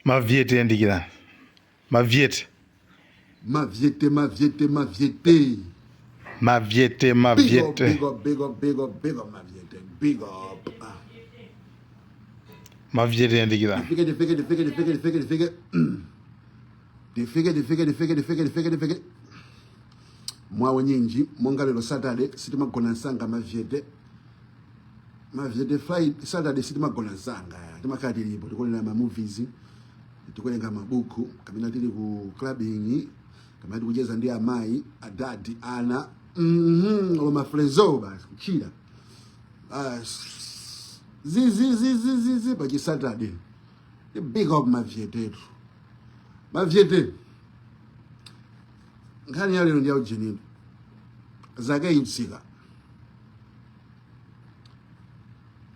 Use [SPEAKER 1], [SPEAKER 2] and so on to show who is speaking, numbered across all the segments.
[SPEAKER 1] Mavyete yandikirani. Mavyete.
[SPEAKER 2] Mavyete, mavyete, mavyete.
[SPEAKER 1] Mavyete,
[SPEAKER 2] Big up,
[SPEAKER 1] mavyete.
[SPEAKER 2] big up, big up, big up, big up, mavyete. Big up.
[SPEAKER 1] Mavyete yandikirani.
[SPEAKER 2] Tifike, tifike, tifike, tifike, tifike, tifike. Tifike, tifike, tifike, tifike, tifike, tifike. Mwaunyinji, monga lero Saturday, sitimagona msanga mavyete. Mavyete Friday, Saturday sitimagona msanga. Timakhala tilipo, tikuonera ma movies, tikuwerenga mabuku, kapena tili ku clubbing, kapena tikucheza ndi amayi, adadi, ana. Olo mafrezo basi kuchira. Ah, zi zi zi zi zi zi pa Saturday. Big up mavyetetu. Mavyete. Nkhani ya lero ndi ya ujenitu. Zakeyu tsika.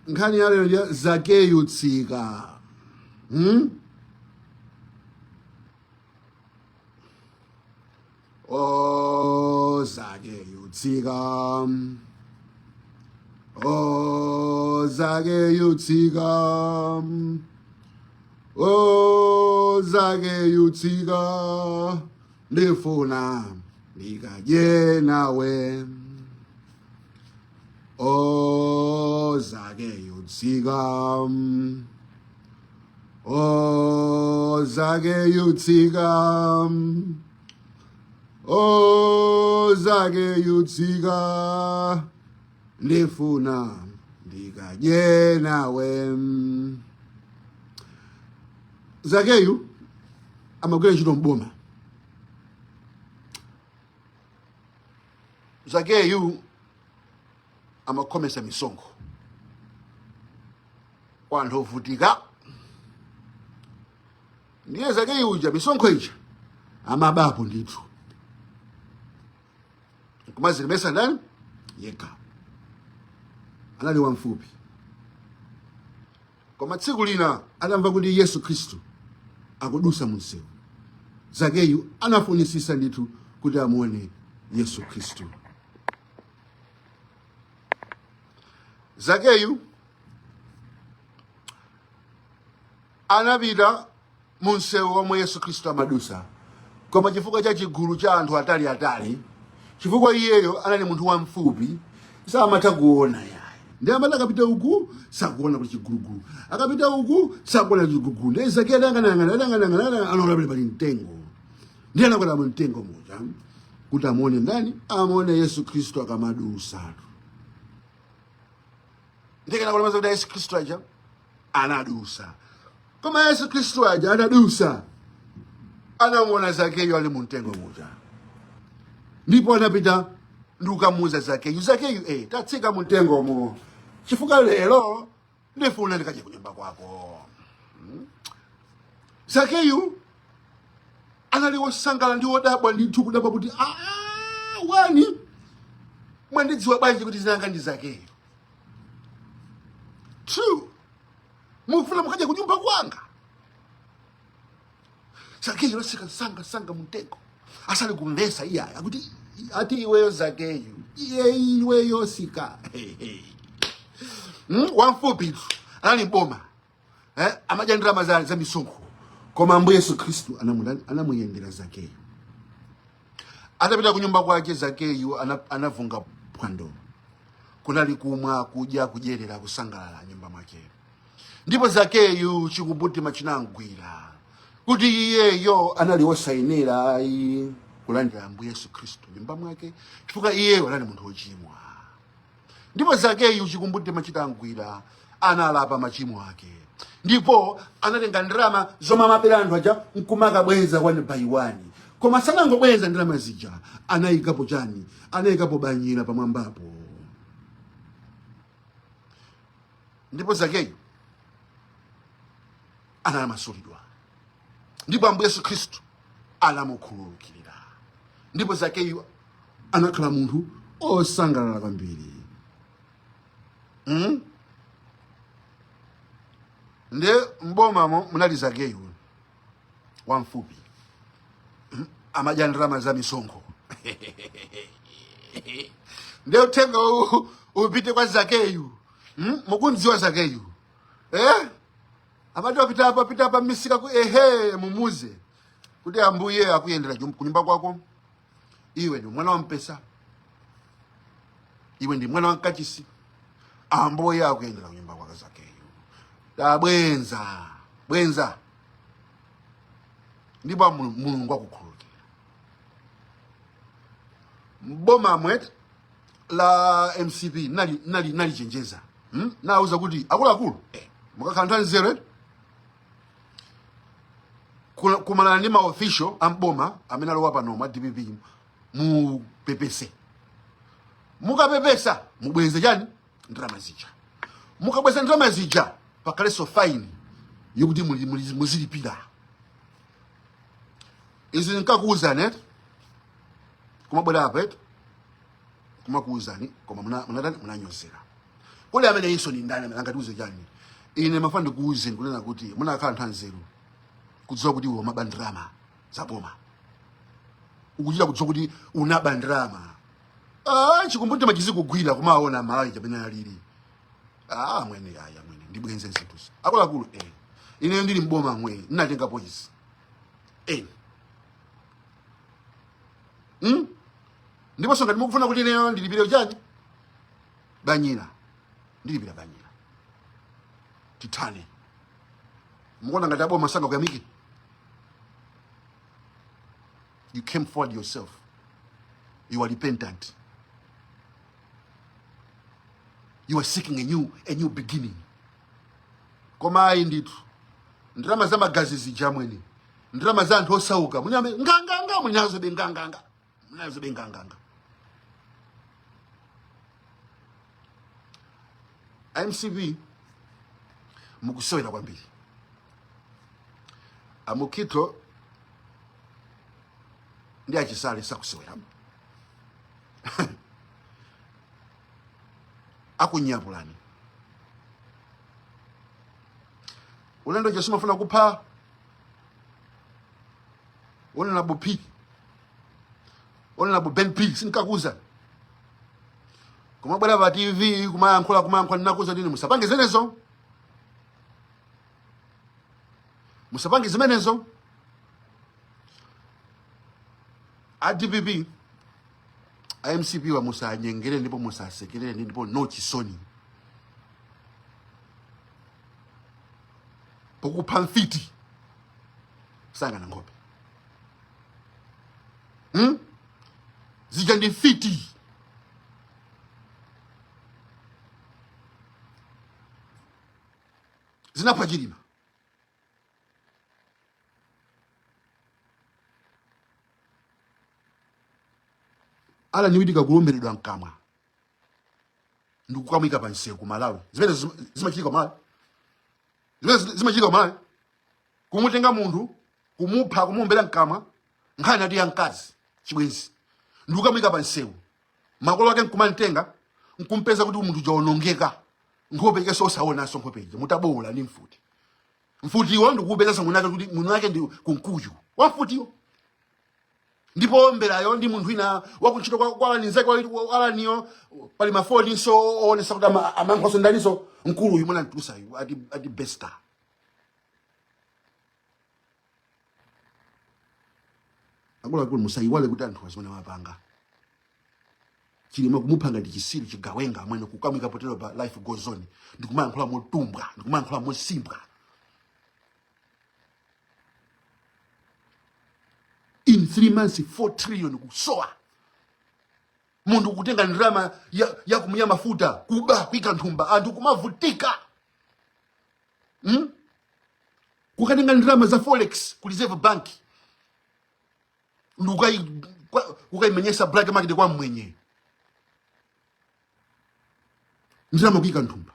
[SPEAKER 2] Nkhani ya lero ndi ya Zakeyu tsika. Oh, Zakeyu tsika. Oh, Zakeyu tsika. Oh, Zakeyu tsika. Ndifuna ndikadye nawe. Oh, Zakeyu tsika. Oh, Zakeyu tsika. Oh, Zakeyu tsika. Ndifuna ndikadye nawe. Zakeyu amagwira ntchito mboma. Zakeyu amakhomesa misonkho kwa anthu ovutika. Ndiye Zakeyu uja misonkho ija amabapo ndithu, kumazilemesa ndani yekha. Anali wamfupi. Koma tsiku lina atamva kuti Yesu Khristu akudusa munsewu, Zakeyu anafunisisa ndithu kuti amuone Yesu Khristu. Zakeyu anapita munsewu omwe Yesu Khristu amadusa, koma chifukwa cha chigulu cha anthu ataliatali, chifukwa iyeyo anali munthu wamfupi, samatha kuona yayi. Ndiye amati akapita uku sakuona kuti chigulugulu, akapita uku sakuona chigulugulu. Ndiye Zakeyu adang'anang'ana, adang'anang'ana, anaona pali pali mtengo. Ndiye anakwera mu mtengo muja kuti amuone ndani? Amuone Yesu Khristu akamadusa. Ndiye kenako kuti Yesu Khristu aja anadusa. Koma Yesu Khristu aja atadusa, anamuona Zakeyu ali mu mtengo muja, ndipo anapita ndi kukamuuza Zakeyu, Zakeyu, tatsika mu mtengomo, chifukwa lero ndifuna ndikadye kunyumba kwako. Zakeyu anali wosangala ndi wodabwa ndithu, kudabwa kuti wani mwandidziwa bwanji kuti dzina langa ndi Zakeyu? Two, mufuna mukadye kunyumba kwanga? Zakeyu anatsika msanga msanga mumtengo, asali kumvesa iyayi, akuti ati iweyo Zakeyu, iye iweyo sika. Wamfupi tu anali mboma, amadya ndalama za misonkho, koma Ambuye Yesu Khristu anamuyendera Zakeyu. Atapita kunyumba kwake Zakeyu anavunga phwando, kunali kumwa, kudya, kudyerera, kusangalala nyumba mwake. Ndipo Zakeyu chikumbumtima chinamgwira kuti iyeyo anali wosayenera ayi kulandira Ambuye Yesu Khristu nyumba mwake, chifukwa iyeyo anali munthu wochimwa. Ndipo Zakeyu chikumbumtima chitamgwira analapa machimo ake, ndipo anatenga ndalama zomwe amabera anthu aja nkumakabweza one by one. Koma sanangobweza ndalama zija, anayikapo chani? Anayikapo banyira pamwambapo. Ndipo Zakeyu anamasulidwa, ndipo Ambuye Yesu Khristu anamukhululukira, ndipo Zakeyu anakhala munthu osangalala kwambiri. Nde mbomamo munali Zakeyu wamfupi, amadya ndalama za misonkho. Nde uthenga upite kwa Zakeyu. Mukundziwa Zakeyu? Amati wapita apa, pita apa misika ku ehe, mumuze kuti Ambuye akuyendera kunyumba kwako. Iwe ndi mwana wa mpesa, iwe ndi mwana wa mkachisi, Ambuye akuyendera kunyumba kwako Zakeyu. Tabwenza, bwenza, ndipo Mulungu akukhululukira. Mboma mwet la MCP nali chenjeza, Nauza kuti akuluakulu, mukakhala nthawi nzeru, eh? Kumanana ndi maofficial amboma amene alowa pano mwa DPP, mupepese. Mukapepesa mubweze chani? Ndalama zija. Mukabweza ndalama zija, pakhalenso fine yokuti muzilipira. Izi nkakuwuzani, eh? Kumabwera apa, eh? Kumakuwuzani, koma munatani? Munanyozera. Kodi amene inso ni ndani amene angatiuze chani? Ine mafuna ndikuwuzeni kunena kuti munakhala anthu anzeru kudziwa kuti iwe umaba ndalama za boma, ukuchita kudziwa kuti unaba ndalama. Chikumbumtima chizikugwira kumaona Malawi chapene alili. Mwene, aya mwene, ndibwenze zinthuzi. Akuluakulu, Ineyo ndili mboma mwe, ndinatengapo izi. Ndiponso ngati mukufuna kuti ineyo ndilipire chani? Banyira. Ndilipira banyira. Tithane. Mukuona ngati aboma sangakuyamike? You came forward yourself. You are repentant. You are seeking a new beginning. Koma ayi ndithu, ndalama za magazi zija mwene, ndalama za anthu osauka munyame nganganga, munyazo be nganganga, munyazo be nganganga. MCP mukusewera kwambiri. Amukito ndi achisale sakusewera, akunyapulani ulendo je simafuna kupha Honorable P, Honorable Ben P, sinkakuza kumabwera pa TV kumayankhula kumayankhula, ndinakuza ndini musapange zimenezo, musapange zimenezo. A DPP, a MCP wa musanyengere ndipo musasekerere ndipo no chisoni pokupha mfiti sangana nkhope, Zija ndi mfiti. Zinapha Chilima. Ala niwitika kulomberedwa mkamwa ndikukamwika pa msewu ku Malawi. Zimene zimachitika ku Malawi, zimene zimachitika ku Malawi, kumutenga munthu kumupha, kumuombera mkamwa, nkhani ati ya mkazi chibwenzi, ndikukamwika pa msewu, makolo ake nkumamtenga nkumpeza kuti munthu jaonongeka nkhope ike osaonanso nkhope ija, mutabowola ndi mfuti. Mfutiwo ndikuupeza mwini wake kuti mwini wake ndi Kunkuyu wa mfutiwo, ndipo omberayo ndi munthu wina wakuntchito kwa Alani nzake wa Alaniyo. Pali mafoninso oonesa kuti amankhoso ndaninso mkulu uyu munamtulusayu ati besta. Akuluakulu, musayiwale kuti anthu azimene amapanga Chilima kumupha ngati chisiru chigawenga amwene, kukamwika potero pa life goes on, ndikumayankhula motumbwa, ndikumayankhula mosimbwa. In 3 months 4 trillion kusowa. Munthu kutenga ndalama ya kumuya mafuta kuba kuika nthumba, anthu kumavutika, Kukatenga ndalama za forex ku Reserve Bank ndikukaimenyesa black market kwa mwenye, ndalama kuika nthumba,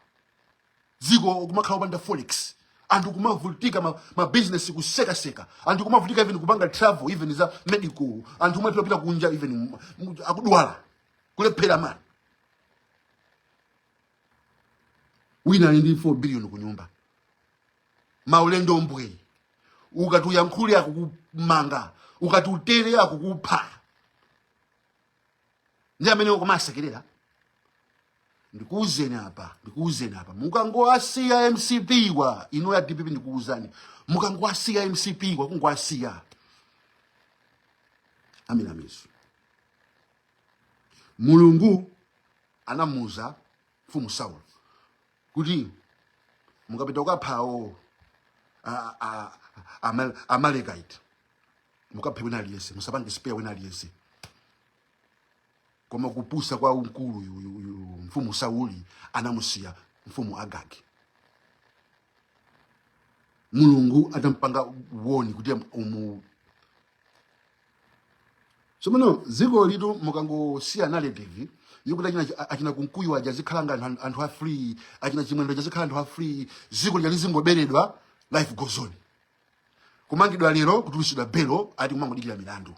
[SPEAKER 2] dziko kumakhala opanda forex, anthu kumavutika, ma business kusekaseka, anthu kumavutika even kupanga travel, even za medical, anthu kumapita kunja even akudwala kulephera mani. Wina ali ndi 4 billion kunyumba, maulendo mbwe, ukati uyankhule akukumanga, ukati utere akukupha. Ndi amene kumasekerera. Ndikuuzeni apa, ndikuuzeni apa, mukangowasiya MCP wa inu ya DPP, ndikuuzani, mukangowasiya MCP wa, kungowasiya amina mizu. Mulungu anamuuza mfumu Saulo kuti mukapita kukaphawo Amalekite, mukaphe wina aliyense, musapange spare wina aliyense. Koma kupusa kwa mkulu uyu mfumu Sauli, anamusiya mfumu Agagi. Mulungu atampanga warn kuti umu tsopano dziko litu mukangosiya narrative yokuti achina Kunkuyu aja azikhala nga anthu a free, achina Chimwendo aja azikhala anthu a free, dziko lija lizingoberedwa, life goes on. Kumangidwa lero, kutulusidwa belo, ati kumangodikira milandu.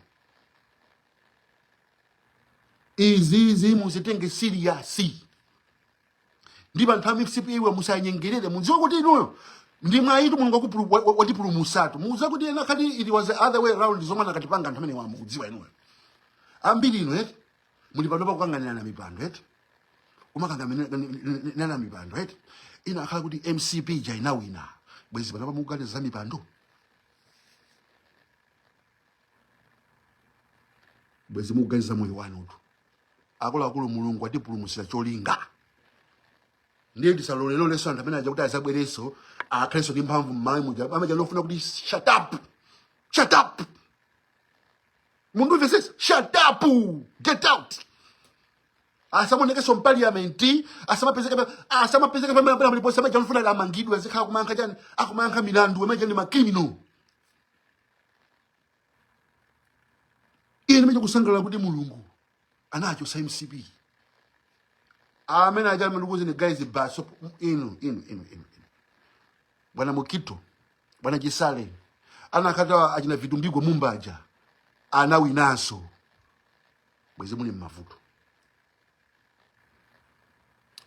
[SPEAKER 2] Izizi muzitenge serious. Ndipo anthu a MCP iwe musanyengerere, mudziwe kuti inuyo ndi mwayitu. Mulungu watipulumusatu. Mudziwe kuti ena khati it was the other way round zomwe anakatipanga anthu amene wamukudziwa inuyo. Ambiri inu eti muli pano pakukanganirana mipando, eti kumakanganirana mipando, eti ina akhala kuti MCP ija inawina, bwezi pano pamukuganiza za mipando, bwezi mukuganiza moyo wanutu. Akuluakulu, Mulungu atipulumusira cholinga, ndiye tisaloleloleso anthu amene aja kuti azabwereso, akhalenso ndi mphamvu m'Malawi muja. Amaja lofuna kuti shut up, shut up, mundimvesesa, shut up, get out, asamaonekenso mparliament, asamapezeke pamene paliponse. Amaja lofuna amangidwe, azikhala kumayankha chani, akumayankha milandu. Amaja ndi macriminal. Ine ndimacha kusangalala kuti Mulungu anachosa MCP amene aja. Ndikuuzeni guys, baso inu inu inu inu inu, bwana Mukito, bwana Chisale, anakata achina Vitumbiko Mumba aja anawinanso, bwezi muli mmavuto.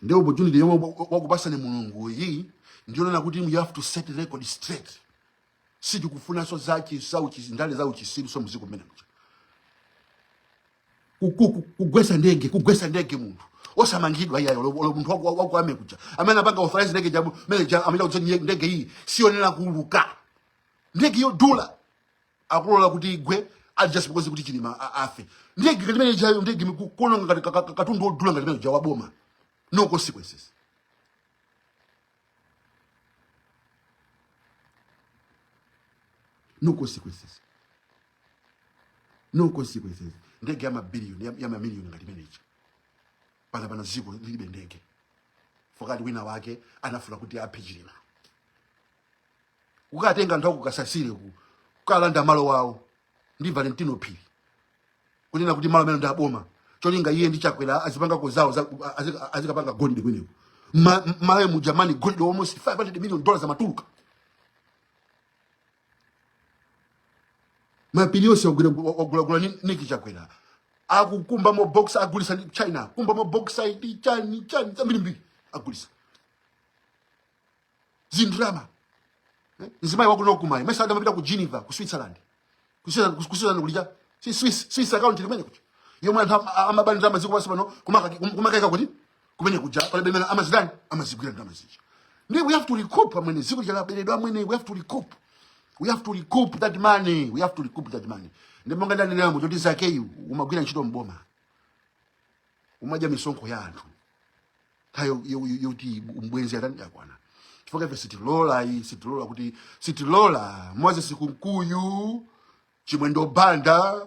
[SPEAKER 2] Ndi opportunity yomwe wakupasani Mulungu iyi, ndiyonena kuti you have to set the record straight. Sitikufunanso ndale za uchisiru so muziko mmene muja. Kugwesa ndege, kugwesa ndege, munthu osamangidwa iyayo. Olo munthu waku army kuja amene apanga authorize ndege jabu mene ja amene kuti ndege iyi siyonera kuuluka, ndege yodula, akulola kuti igwe ali just because kuti Chilima afe. Ndege ngati imene ijayo, ndege kuononga ngati katundu wodula ngati imene uja waboma, no consequences, no consequences, no consequences. Ndege ya mabiliyoni, ya mamiliyoni ngati imene ija, pana ziko lilibe ndege fokati wina wake anafuna kuti aphe Chilima, kukatenga anthu akukasasire ku kukalanda malo wawo ndi Valentino Phiri, kunena kuti malo amene ndi aboma, cholinga iye ndi Chakwera azipangako zawo azikapanga golide kweneko. Malawi mu Germany golide almost $500 million amatuluka. Mapiri yonse wagulagula niki Chakwera, akukumba mo bauxite, agulisa ndi China, kumba mo bauxite, chani chani zambirimbiri, agulisa zindrama. Mzimayi wakuno kumayi mesa adamapita ku Geneva, ku Switzerland, ku Switzerland kulija si Swiss account limene kuja yomwe anthu amabani ndalama ziko pansi pano kumakaika kuti kumene kuja palibe imene amazidani, amazigwira ndalama zija. Ndiye we have to recoup amwene, ziko lija laberedwa amwene. We have to recoup, we have to recoup that money, we have to recoup that money. Ndi monga ndanenera muja kuti Zakeyu umagwira ntchito mboma, umadya misonkho ya anthu, nthawi yoti umbwenzi atani yakwana, chifukwa ife sitilola iyi, sitilola kuti sitilola Moses Kunkuyu, Chimwendo Banda,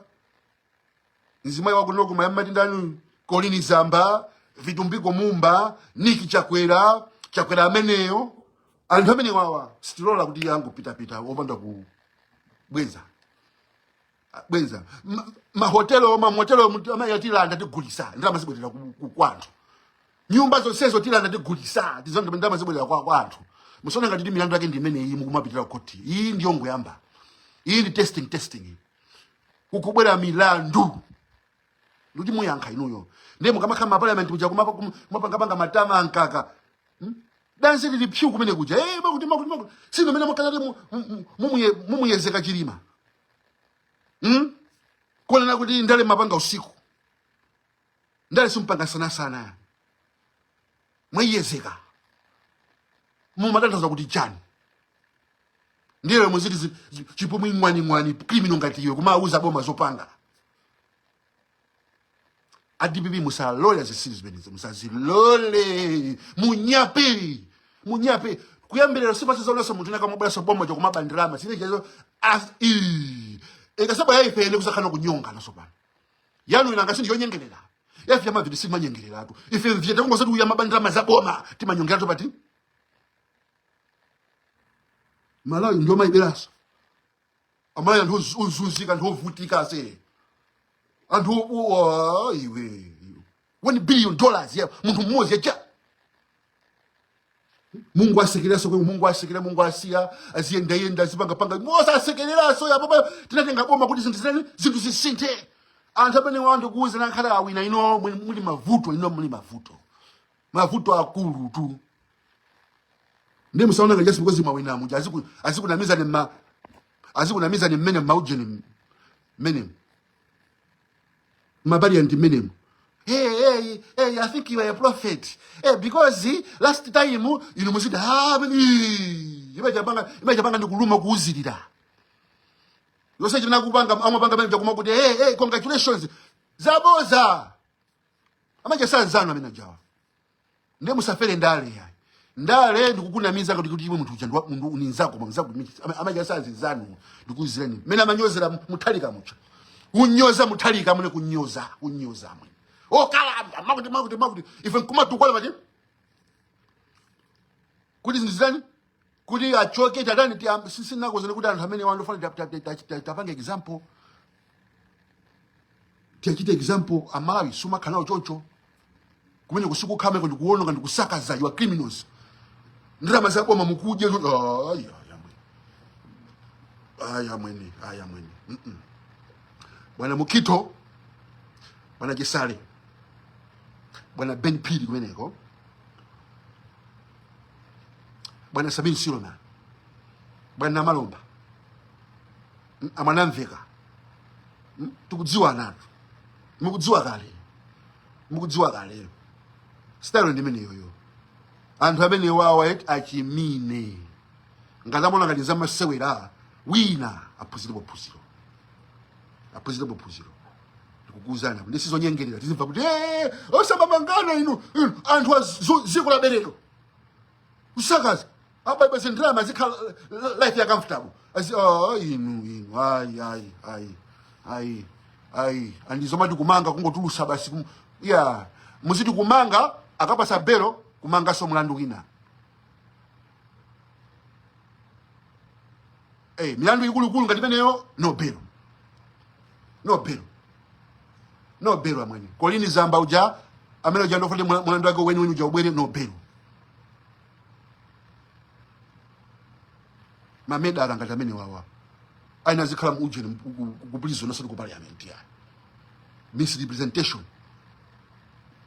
[SPEAKER 2] mzimayi wakunoku mayamati ndani, Colleen Zamba, Vitumbiko Mumba, Niki Chakwera, Chakwera ameneyo, anthu amene wawa sitilola kuti angopitapita opanda kubweza bweza. Mahotelo, mamotelo amayi atilanda, tigulisa, ndalama zibwerera kwa anthu. Nyumba zonsezo tilanda, tigulisa, ndalama zibwerera kwa anthu. Musaone ngati ndi milandu yake ndi imene iyi mukumapitira koti iyi ndiyo ngoyamba, iyi ndi testing, testing. Kukubwera milandu ndikuti muyankha inuyo. Ndiye mukamakhala ma parliament muja kumapangapanga matama ankaka, Dansi lili pyu kumene kuja, makuti makuti makuti sino mene mukalati mumuyezeka Chilima, Kuonena kuti ndale mapanga usiku, ndale simpanga sanasana. Mwayezeka. Mumatanthauza kuti chani? Ndiye muziti chipumwe ng'wani ng'wani criminal ngati iwe kumauza boma zopanga. A DPP, musalole zisilu zimenezi, musazilole. Munyape, munyape kuyambirira sipasizaonesa munthu nakamabweraso boma chokumabandirama chinechazo ikasaba yaife ene kusakhana kunyonga naso pano yanu inanga sindi yonyengerera yafe yamaviti simanyengereratu ife mvyete kungosati uya mabandirama za boma timanyongeratu pati Malawi ndio maiberaso amayi anthu ozunzika, anthu ovutika se anthu iwe $1 billion ya munthu mmodzi yacha. Mungu asekereraso kwe Mungu asekera, Mungu asiya aziyendayenda, azipangapanga mosasekereraso. Yapapa tinatenga boma kuti zinthu zitani, zinthu zisinthe. Anthu amene wandikuuza nakhala awina ino muli mavuto, ino muli mavuto, mavuto akulu tu. Ndiye musaona ngati just because mwawina muja azikunamizani ma azikunamizani mmene maujeni mmene mabali ndi mmenemo. "Hey, hey, hey, I think you are a prophet. Hey, because last time inu muzidi ah imachapanga ndikuluma kuuzirira yonse china kupanga amapanga pamene chakuma kuti hey, hey, congratulations zaboza amaja sanzano amene ajawa. Ndiye musafere ndale yayi, ndale ndikukunamiza kuti iwe munthu uja munthu uninzako mwanzako amaja sanzanu. Ndikuuzireni mmene amanyozera Muthalika mucha kunyoza Muthalika mune kunyoza kunyoza mwe okalamba makuti makuti makuti ife nkumatukwala pati kuti zinthu zitani kuti achoke tatani sinakozene kuti anthu amene wandofana tapange example, tiachite example. Amalawi sumakhala nawo choncho kumene kusikukhameko ndikuwononga ndikusakaza. You are criminals. Ndalama za boma mukudya. Aya mwene, aya mwene, aya mwene. Bwana Mukito, bwana Chisale, bwana Ben Phiri kumeneko, bwana Sabin Siloma, bwana Malomba, amwanamveka, tikudziwa anatu, mukudziwa kale, mukudziwa kale style ndi imeneyoyo. Anthu amene wawa eti achimine ngati amona ngati zamasewera, wina aphunzirepo phunziro, aphunzirepo phunziro. Ndikukuwuzani apo ndisizonyengerera tizimva kuti "Eh, osamamangana inu inu, anthu a ziko la beredo kusakaza abaibase ndalama azikhala life ya comfortable azi oh, inu inu ayi ayi ayi ayi ayi andizomati kumanga kungotulusa basi ya muziti kumanga akapasa belo kumangaso mlandu wina. Milandu ikuluikulu ngati imeneyo, no bail, no bail, no bail. Amwene Kolini Zamba uja amene uja ndofoti mulandu wake weni weni uja ubwere, no bail. Mamedala ngati amene wawa aina azikhala mu ujeni ku prison osati ku parliament ya misrepresentation,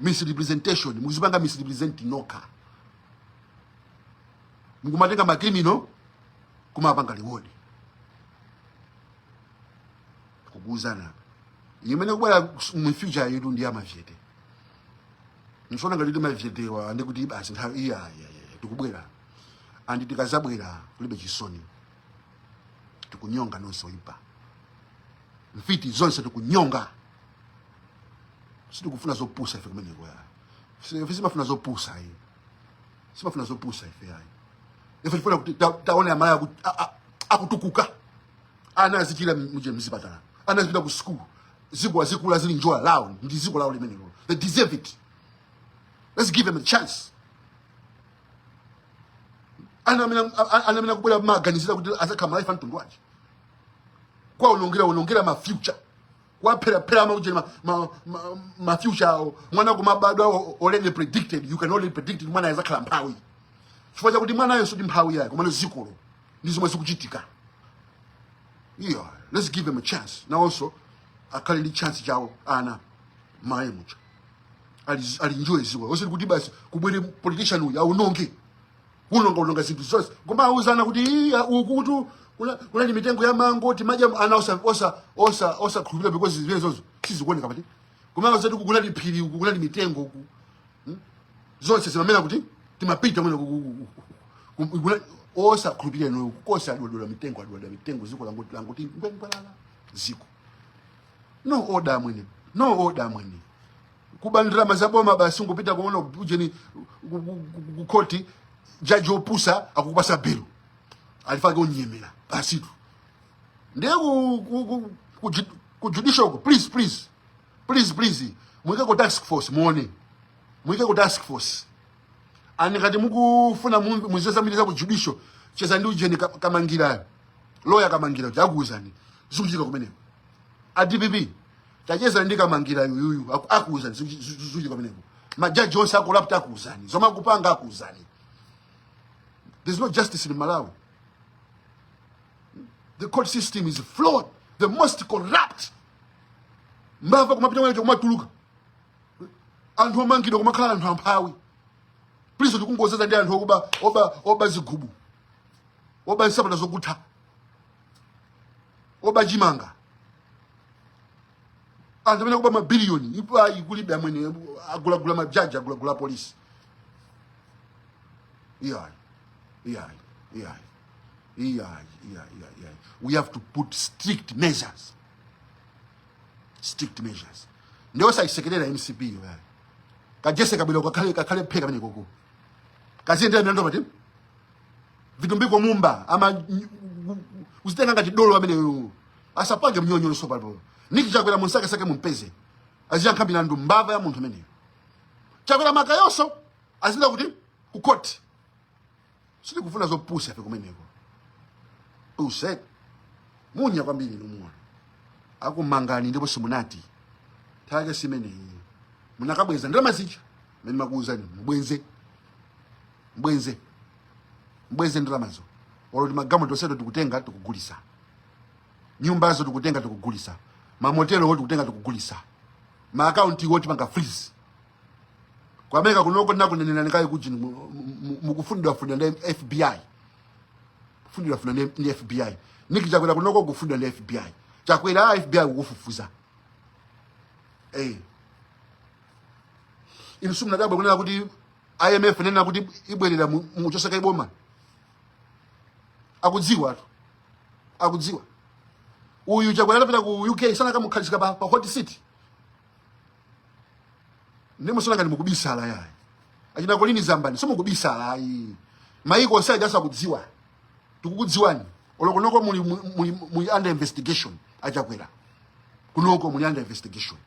[SPEAKER 2] misrepresentation. Mukuzipanga misrepresent nokha, mukumatenga ma criminal kumapanga reward. Kukuuzana apa imene kubwera mu future yetu ndi amavyete msona ngati timavyetewa ndikuti basi nthawi iya iya iya tikubwera andi tikazabwera kulibe chisoni, tikunyonga nonse oyipa mfiti zonse tikunyonga. Sitikufuna zopusa ife kumeneko ya ife simafuna zopusa iyi, simafuna zopusa ife yayi. Ife tifuna kuti taone Amalawi akutukuka, ana azichira muje mzipatala, ana azipita ku school, ziko azikula zili njoya lawo ndi ziko lawo limenelo. They deserve it, let's give them a chance. Ana amene akubwera maganizira kuti azakhala ma life amtundu wanji kwa unongera unongera ma future kwapherapherama kuti ma future awo mwana kumabadwa already predicted. You can already predict kuti mwana azakhala mphawi chifukwa chakuti mwanayo sudi mphawi yayo komano zikolo ndi zomwe zikuchitika. Yeah, let's give them a chance nawonso akhale ndi chance chawo ana maye mucha alinjoye ziko osati kuti basi kubwere politician uyu aunonge unonga unonga zinthu zonse koma auzana kuti iya ukutu kunali mitengo ya mango timadya ana osa osa osa osakhulupirira because zimene zozo sizikuoneka pati koma auzati kunali phiri uku kunali mitengo uku. Zonse zimamera kuti timapita mwene osakhulupirira inuyo kosa adwadula mitengo, adwadula mitengo, ziko langu languti ngwengwalala ziko. No order mwene, no order mwene. Kuba ndalama za boma basi ngopita kuona ujeni kukoti, jaji opusa akukupasa bill, alifake unyemera basitu. Ndiye ku judicial ko, please, please, please, please, muike ku task force, muone, muike ku task force. Ani ngati mukufuna muziwe zambiri za ku judicial, cheza ndi ujeni Kamangirayo, lawyer Kamangira, kuti akuwuzani zikuchitika kumeneko. A DPP, tacheza ndi Kamangira yuyuyu, akuwuzani zikuchitika kumeneko. Majaji onse a corrupt akuwuzani zomwe akupanga, akuwuzani. There's no justice in Malawi. The court system is flawed, the most corrupt. Mbava kumapita mwacho, kumatuluka anthu omangidwa kumakhala anthu amphawi. Please, tikungozeza ndi anthu okuba, oba zigubu, oba nsapato zokutha, oba chimanga, anthu amene akuba mabiliyoni. Ipo ayi, kulibe amwene. Agulagula majaji, agulagula polisi. Iyayi, iyayi, iyayi, iyayi, iyayi, iyayi, iyayi. We have to put strict measures, strict measures. Ndiyo sayisekerera MCP yo yayi. Kajese kabwera, kakhale pheka pamene koko kaziyendera milandu pati Vitumbiko Mumba ama uzitenga ngati dolo amene asapange mnyonyolo. Palipo niki Chakwera, munsakesake, mumpeze, aziyankha milandu. Mbava ya munthu ameneyo Chakwera makayonso azinda kuti ku court. Sitikufuna zopusa ife kumeneko. Use munya kwambiri numuona akumangani, ndipo simunati thake simeneyi. Munakabweza ndalama zija mene makuuzani, mubwenze, mbwenze, mbwenze ndalamazo. Olo timagalimoto tonseto tikutenga tikugulisa, nyumbazo tikutenga tikugulisa, mamotelo tikutenga tikugulisa, maakaunti wo tipanga freeze. Ku America kunoko nakunenera kayi kuti mukufundidwa fundidwa ndi FBI, kufundidwa fundidwa ndi FBI. Niki Chakwera kunoko kufundidwa ndi FBI. Chakwera, FBI kukufufuza. Inu simunadabwa kunena kuti IMF nena kuti ibwerera muchoseka iboma? Akudziwa tu, akudziwa. Uyu Chakwera atapita ku UK sanakamukhalisika pa hot seat. Ndimusona ngati mukubisala yayi. Achina Colleen Zambani, simukubisala ayi. Maiko onse aja asakudziwa, tikukudziwani. Olo kunoko muli under investigation. Achakwera kunoko muli under investigation.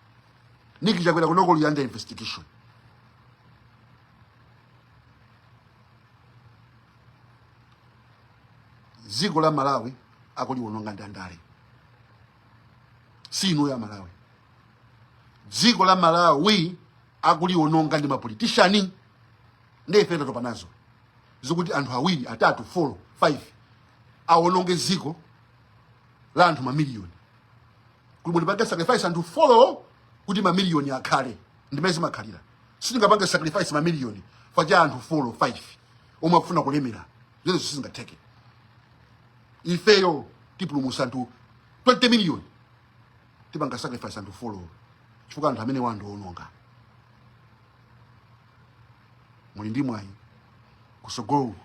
[SPEAKER 2] Niki Chakwera kunoko muli under investigation. Dziko la Malawi akuliwononga ndi andale, si inu ya Malawi. Dziko la Malawi akuliwononga ndi mapolitician. Ndi ife tatopa nazo zikuti anthu awiri, atatu, 4, 5 awononge dziko la anthu mamiliyoni. Kuti mundipange sacrifice anthu 4 kuti mamiliyoni akhale, ndimene zimakhalira. Sitingapange sacrifice mamiliyoni facha anthu 4, 5 omwe akufuna kulemera. Zimenezo sizingatheke. Ifeyo tipulumusa anthu 20 million, tipanga sacrifice anthu 4 chifukwa anthu amene wanthu owononga. Muli ndi mwayi kusogolo.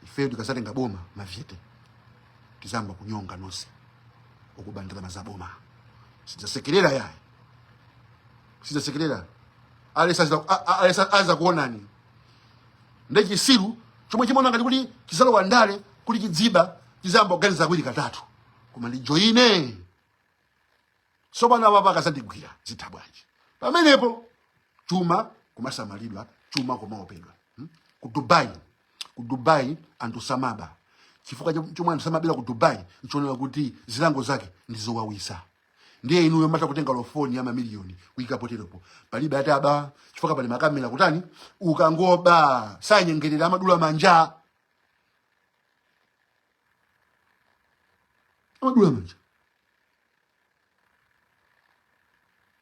[SPEAKER 2] Ifeyo tikazatenga boma, mavyete tizamba kunyonga nonse okuba ndalama za boma. Sidzasekerera yayi, sidzasekerera. Alesa aza kuonani. Ndi chisiru chomwe chimaona ngati kuti chizalowa ndale kuti chidziba, chizamba kuganiza kawiri katatu, koma ndijoyine tsopano apapa akazandigwira zitha bwanji? Pamenepo chuma kumasamalidwa, chuma kumaopedwa. Ku Dubai anthu samaba. Chifukwa chomwe anthu samabera ku Dubai nchionera kuti zilango zake ndi zowawisa. Ndiye inuyo mata kutenga lofoni ya mamiliyoni kuyika poteropo, palibe ataba chifukwa pali makamera. Kutani? Ukangoba sanyengerera, amadula manja, amadula manja.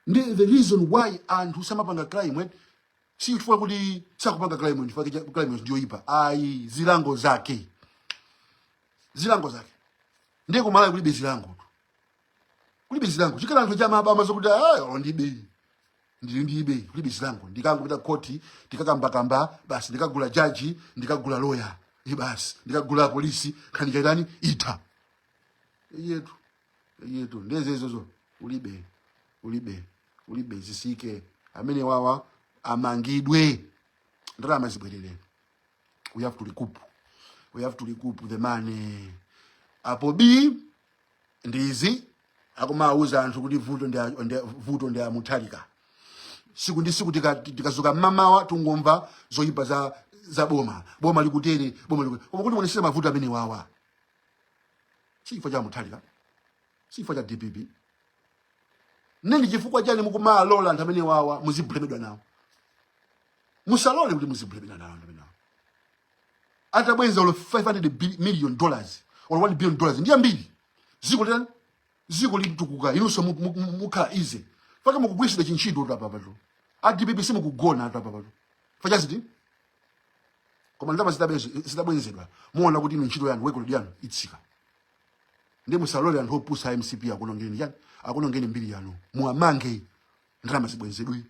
[SPEAKER 2] Ndi the reason why anthu samapanga crime, eh? Si chifukwa kuti sakupanga crime chifukwa crime ndiyoyipa ayi, zilango zake, zilango zake. Ndiye kumalawi kulibe zilango tu, kulibe zilango. Chikhala anthu chamaba amazokuti ayi, olo ndibe. Ndili ndibe, kulibe zilango. Ndikangopita khoti, tikakambakamba basi, ndikagula jaji, ndikagula loya, basi, ndikagula polisi, nkhani chaitani itha. Yetu yetu ndezezozo ulibe, ulibe, ulibe. Zisike amene wawa amangidwe, ndalama zibwerere. We have to recoup, we have to recoup the money. Apo b ndizi akumauza anthu kuti vuto ndi vuto ndi amuthalika. Siku ndi siku tikazuka mmamawa tungomva zoyipa za boma, boma likutere, boma likutere. Koma kuti muonesere mavuto amene wawa si chifukwa cha Mutharika, si chifukwa cha DPP. Neni chifukwa chani mukumalola anthu amene wawa muziblemedwa nawo? Musalole kuti muziblemedwa nawo anthu amene wawa. Atabweza olo 500 million dollars or $1 billion ndi ambiri, ziko litani, ziko litukuka, inunso mukhala easy. Faka mukugwirisira chintchito tu apapatu. A DPP simukugona tu apapatu fachaziti. Koma ndalama zitabwenzedwa, muona kuti inu ntchito yanu, workload yanu itsika. Ndi musalole anthu opusa a MCP akunongeni chani, akunongeni mbiri yanu. Muwamange, ndalama zibwenzedwe.